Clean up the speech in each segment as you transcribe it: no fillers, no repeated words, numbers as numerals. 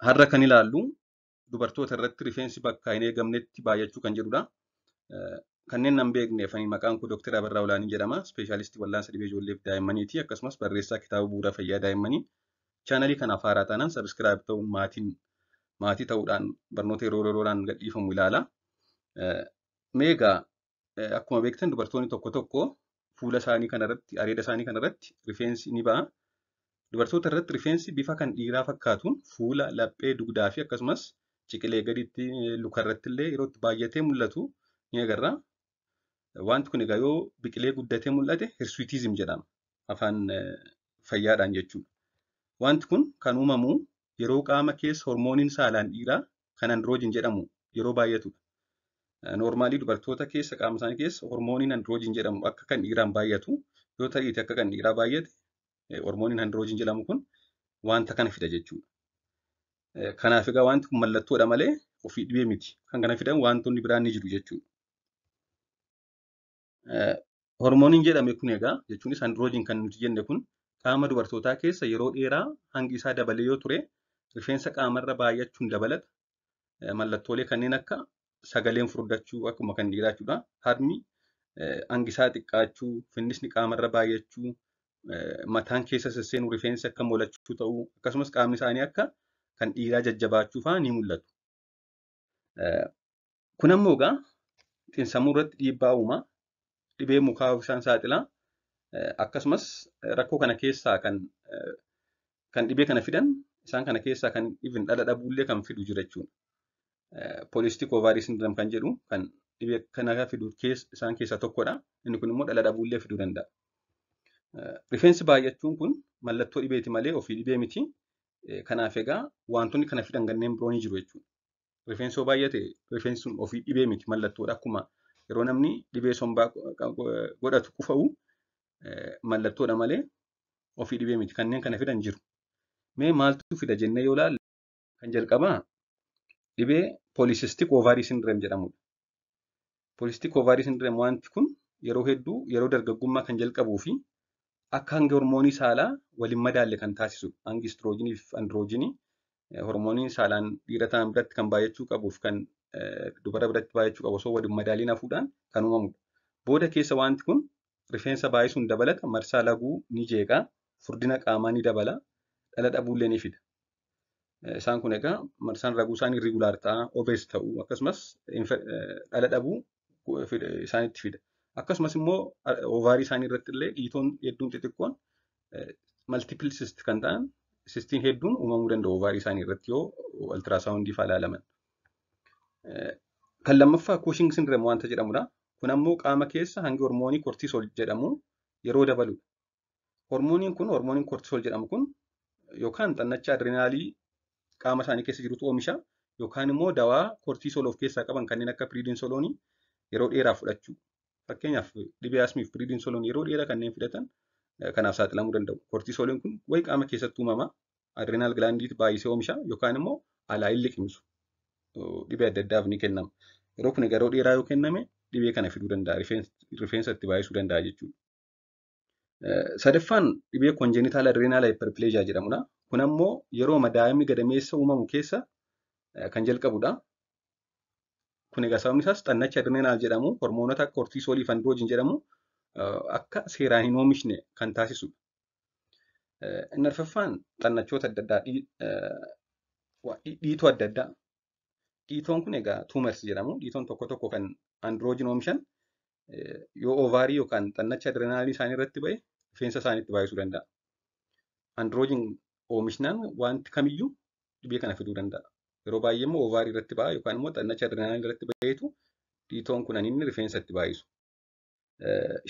Har'a kan ilaallu dubartoota irratti rifeensi bakka hin eegamnetti baay'achuu kan jedhudha. Kanneen nan beekneef ani maqaan koo Dr. Abarraa Olaanii jedhama. Ispeeshaalistii wal'aansa dhibee ijoollee fi daa'immaniiti. Akkasumas barreessaa kitaaba bu'uura fayyaa daa'immanii. Chaanalii kanaaf haaraa taanaan subscribe ta'uun maatii ta'uudhaan barnoota yeroo yeroodhaan gadhiifamu ilaala. Mee egaa akkuma beektan dubartoonni tokko tokko fuula isaanii kanarratti, areeda isaanii kanarratti rifeensi ni ba'a. Dubartoota irratti rifeensi bifa kan dhiiraa fakkaatuun fuula, laphee, dugdaa fi akkasumas ciqilee gaditti luka irratti illee yeroo itti baay'atee mul'atu ni agarra. Wanti kun egaa yoo biqilee guddatee mul'ate hirsuutism jedhama. Afaan fayyaadhaan jechuudha. Wanti kun kan uumamu yeroo qaama keessa hormooniin saalaan dhiiraa kan androojin jedhamu yeroo baay'atudha. Noormaalii dubartoota keessa qaama isaanii keessa hormooniin androojin jedhamu akka kan dhiiraan baay'atu yoo ta'eeti akka kan dhiiraa baay'ate hormooniin androojin jedhamu kun wanta kana fida jechuudha. Kanaaf egaa wanti kun mallattoodha malee ofii dhibee miti. Kan kana fidan wantoonni biraan ni jiru jechuudha. Hormooniin jedhame kun egaa jechuunis androojin kan nuti jenne kun qaama dubartootaa keessa yeroo dheeraa hangi isaa dabalee yoo ture rifeensa qaamarra baay'achuun dabalata. Mallattoolee kanneen akka sagaleen furdachuu akkuma kan dhiiraa jechuudha. Harmi hangi isaa xiqqaachuu, finnisni qaamarra baay'achuu, mataan keessa sesseenu rifeensi akka molachuu ta'uu akkasumas qaamni isaanii akka kan dhiiraa jajjabaachuu fa'aa ni mul'atu. Kun ammoo egaa xiinsammuu irratti dhiibbaa uuma. Dhibee mukaa isaan saaxila. Akkasumas rakkoo kana keessaa kan dhibee kana fidan isaan kana keessaa kan even dhala dhabuullee kan fidu jira jechuudha. Polycystic ovary syndrome kan jedhu kan dhibee kana fidu isaan keessaa tokkodha. Inni kun immoo dhala dhabuullee fiduu danda'a. Rifeensi baay'achuun kun mallattoo dhibeeti malee ofii dhibee miti. Kanaaf egaa wantoonni kana fidan kanneen biroo ni jiru jechuudha. Rifeensi yoo baay'ate rifeensi sun ofii dhibee miti mallattoodha. Akkuma yeroo namni dhibee sombaa godhatu qufa'u mallattoodha malee ofii dhibee miti. Kanneen kana fidan jiru. Mee maaltu fida jennee yoo ilaalle kan jalqabaa dhibee polycystic ovary syndrome jedhamudha. Polycystic ovary syndrome wanti kun yeroo hedduu yeroo dargaggummaa kan jalqabuu fi akka hangi hormoonii saalaa waliin madaalle kan taasisudha. Hangi istiroojiinii fi androojinii hormooniin saalaan dhiira ta'an biratti kan baay'achuu qabuu fi kan dubara biratti baay'achuu qabu osoo waliin madaaliin hafuudhaan kan uumamudha. Booda keessa wanti kun rifeensa baay'isuun dabalata marsaa laguu ni jeeqa, furdina qaamaa ni dabala, dhala dhabuullee ni fida. Isaan kun egaa marsaan laguu isaanii irregular ta'a, obese ta'uu akkasumas dhala dhabuu isaanitti fida. Akkasumas immoo ovaarii isaanii irratti illee dhiitoon hedduun xixiqqoon multiple cyst kan ta'an cystiin hedduun uumamuu danda'u ovaarii isaanii irratti yoo ultrasoundii fa'aa ilaalaman. Kan lammaffaa Cushing syndrome wanta jedhamudha. Kun ammoo qaama keessa hangi hormoonii cortisol jedhamu yeroo dabaludha. Hormooniin kun hormooniin cortisol jedhamu kun yookaan xannacha adrenaalii qaama isaanii keessa jirutu oomisha yookaan immoo dawaa cortisol of keessaa qaban kanneen akka prednisolonii yeroo dheeraaf fudhachuu. Fakkeenyaaf dhibee asmiif prednisolon yeroo dheeraa kanneen fudhatan kanaaf saaxilamuu danda'u. Cortisoliin kun wayi qaama keessatti uumama. Adrenal glandiitu baay'isee oomisha yookaan immoo alaa hin liqimsu. Dhibee adda addaaf ni kennama. Yeroo kun yeroo dheeraa yoo kenname dhibee kana fiduu danda'a. Rifeensa itti baay'isuu danda'a jechuudha. Sadaffaan dhibee congenital adrenal hyperplasia jedhamudha. Kun ammoo yeroo daa'imni gadameessa uumamu keessa kan jalqabudha. Kun egaa sababni isaas xannachi adrenal jedhamu hormoonota akka cortisolii fi androojin jedhamu akka seeraan hin oomishne kan taasisudha. Inni arfaffaan xannachoota adda addaa dhiitoo adda addaa. Dhiitoon kun egaa tumors jedhamu. Dhiitoon tokko tokko kan androojin oomishan yoo ovaarii yookaan xannacha adrenaalii isaanii irratti ba'e rifeensa isaaniitti baay'isuu danda'a. Androojin oomishnaan wanti kamiyyuu dhibee kana fiduu danda'a. Yeroo baay'ee immoo ovaarii irratti ba'a yookaan immoo xannacha adrenaalii irratti ba'eetu dhiitoon kun inni rifeensa itti baay'isu.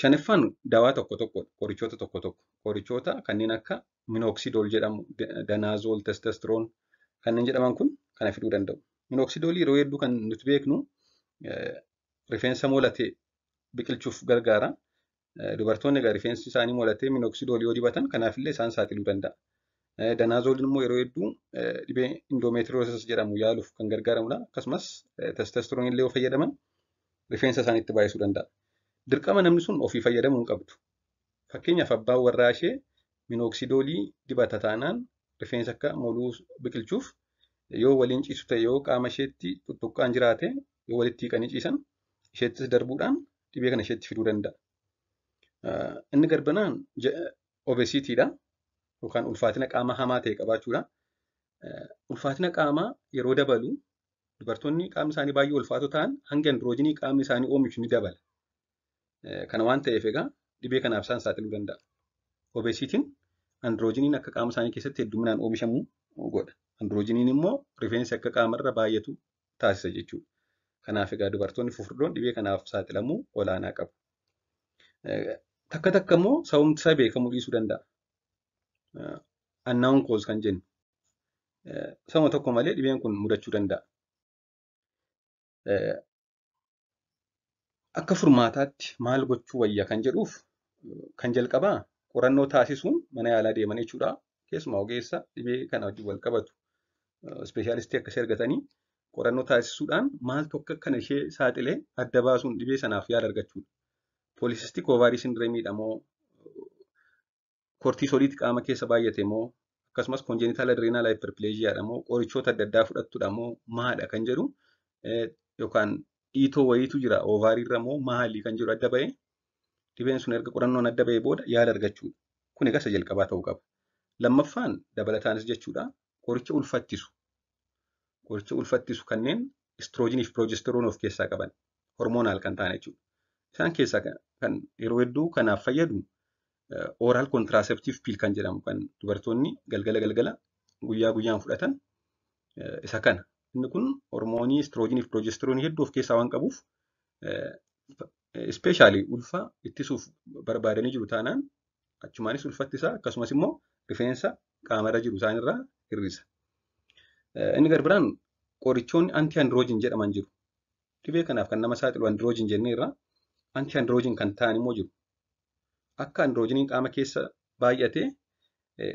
Shanaffaan dawaa tokko tokko qorichoota tokko tokko qorichoota kanneen akka minoxidil jedhamu, danazol, testosterone kanneen jedhaman kun kana fiduu danda'u. Minoxidil yeroo hedduu kan nuti beeknu rifeensa molatee biqilchuuf gargaara. Dubartoonni egaa rifeensi isaanii molatee minoxidil yoo dibatan kanaafillee isaan saaxiluu danda'a. Danazoliin immoo yeroo hedduu dhibee endometriosis jedhamu yaaluuf kan gargaaramudha. Akkasumas testosterone illee yoo fayyadaman rifeensa isaaniitti baay'isuu danda'a. Dirqama namni sun ofii fayyadamuu hin qabdu. Fakkeenyaaf abbaan warraa ishee minoxidolii dibata taanaan rifeensa akka moluu biqilchuuf Yoo waliin ciisu ta'e, yoo qaama isheetti tuttuqqaan jiraate, yoo walitti hiiqanii ciisan isheettis darbuudhaan dhibee kana isheetti fiduu danda'a. Inni garbanaan obesiitiidha yookaan ulfaatina qaamaa hamaa ta'e qabaachuudha. Ulfaatina qaamaa yeroo dabalu dubartoonni qaamni isaanii baay'ee ulfaatoo ta'an hanga androojinii qaamni isaanii oomishu ni dabala. Kana waan ta'eef egaa dhibee kanaaf isaan saaxiluu danda'a. Obesiitiin androojiniin akka qaama isaanii keessatti hedduminaan oomishamu godha. Androojiniin immoo rifeensi akka qaamarra baay'atu taasisa jechuudha. Kanaaf egaa dubartoonni fufurdoon dhibee kanaaf saaxilamuu olaanaa qabu. Takka takka immoo sababni isaa beekamuu dhiisuu danda'a. Unknown cause kan jennu. Sababa tokko malee dhibeen kun mudachuu danda'a. Akka furmaataatti maal gochuu wayya kan jedhuuf kan jalqabaa qorannoo taasisuun mana yaalaa deeman jechuudha. Keessumaa ogeessa dhibee kana wajjin wal qabatu ispeeshaalistii akkasii argatanii qorannoo taasisuudhaan maaltu akka kana ishee saaxilee adda baasuun dhibee sanaaf yaala argachuudha. Poolisistik oovaarii sindireemiidha moo kortiisoliitti qaama keessa baay'ate moo akkasumas konjeenitaal adreenaal haayipperpileejiyaadha moo qorichoota adda addaa fudhattudha moo maadha kan jedhu yookaan dhiitoo wayiitu jira oovaariirra moo maali kan jedhu adda ba'ee dhibeen sun erga qorannoon adda ba'ee booda yaala argachuudha. Kun egaa isa jalqabaa ta'uu qaba. Lammaffaan dabalataanis jechuudha qoricha ulfattisu. Qoricha ulfattisu kanneen istiroojiinii fi piroojesteroon of keessaa qaban hormoonaal kan ta'an jechuudha. Isaan keessaa kan yeroo hedduu kanaaf fayyadu ooraal kontiraaseeptiiv piil kan jedhamu kan dubartoonni galgala galgala guyyaa guyyaan fudhatan isa kana. Inni kun hormoonii istiroojiinii fi piroojesteroonii hedduu of keessaa waan qabuuf ispeeshaalii ulfa ittisuuf barbaadanii jiru taanaan achumaanis ulfattisaa akkasumas immoo rifeensa qaamarra jiru isaanirraa hir'isa. Inni garbiraan qorichoonni anti androojin jedhaman jiru. Dhibee kanaaf kan nama saaxilu androojin jenneerra anti androojin kan ta'an immoo jiru. Akka androojiniin qaama keessa baay'atee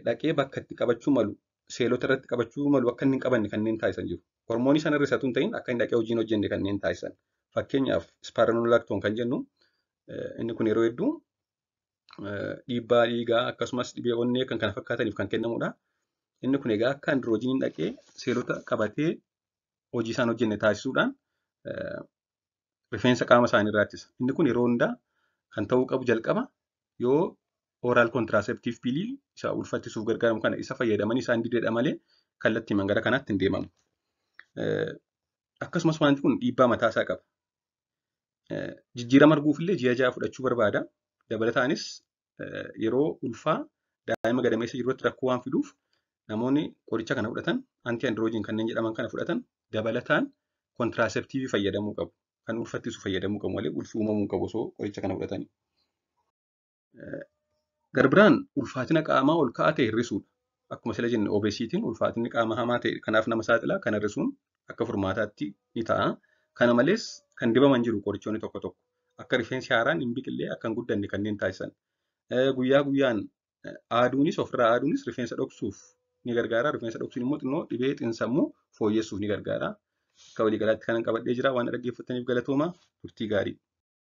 dhaqee bakka itti qabachuu malu seelota irratti qabachuu malu akka inni hin qabanne kanneen taasisan jiru. Hormoonii sana hir'isatu hin ta'in akka inni dhaqee hojii hin hojjenne kanneen taasisan. Fakkeenyaaf isparanolaktoon kan jennu inni kun yeroo hedduu dhiibbaa dhiigaa akkasumas dhibee onnee kan kana fakkaataniif kan kennamudha. Inni kun egaa akka androojiniin dhaqee seelota qabatee hojii isaan hojjenne taasisuudhaan rifeensa qaama isaanii irraa ittisa. Inni kun yeroo hundaa kan ta'uu qabu jalqaba yoo ooraal kontiraaseeptiiv piilii isa ulfattisuuf gargaaramu kana isa fayyadamanii isaan didedha malee kallattiimaan gara kanaatti hin deemamu. Akkasumas wanti kun dhiibbaa mataasaa qaba. Jijjiirama arguuf illee ji'a 6 fudhachuu barbaada. Dabalataanis yeroo ulfaa daa'ima gadameessa jirutti rakkoo waan fiduuf namoonni qoricha kana fudhatan anti androojin kanneen jedhaman kana fudhatan dabalataan kontiraaseeptiivii fayyadamuu qabu. Kan ulfattisu fayyadamuu qabu malee ulfi uumamuu qabu osoo qoricha kana fudhatanii. Garbiraan ulfaatina qaamaa ol ka'aa ta'e hir'isuudha. Akkuma sila jenne obesiitiin ulfaatinni qaama hamaa ta'e kanaaf nama saaxila kana hir'isuun akka furmaataatti ni ta'a. Kana malees kan dibaman jiru qorichoonni tokko tokko akka rifeensi haaraan hin biqillee akka hin guddanne kanneen taasisan. Guyyaa guyyaan aaduunis ofirraa aaduunis rifeensa dhoksuuf ni gargaara. Rifeensa dhoksuun immoo xinnoo dhibee xiinsammuu fooyyessuuf ni gargaara. Akka waliigalaatti kanan qabadhee jira waan dhaggeeffattaniif galatooma turtii gaarii.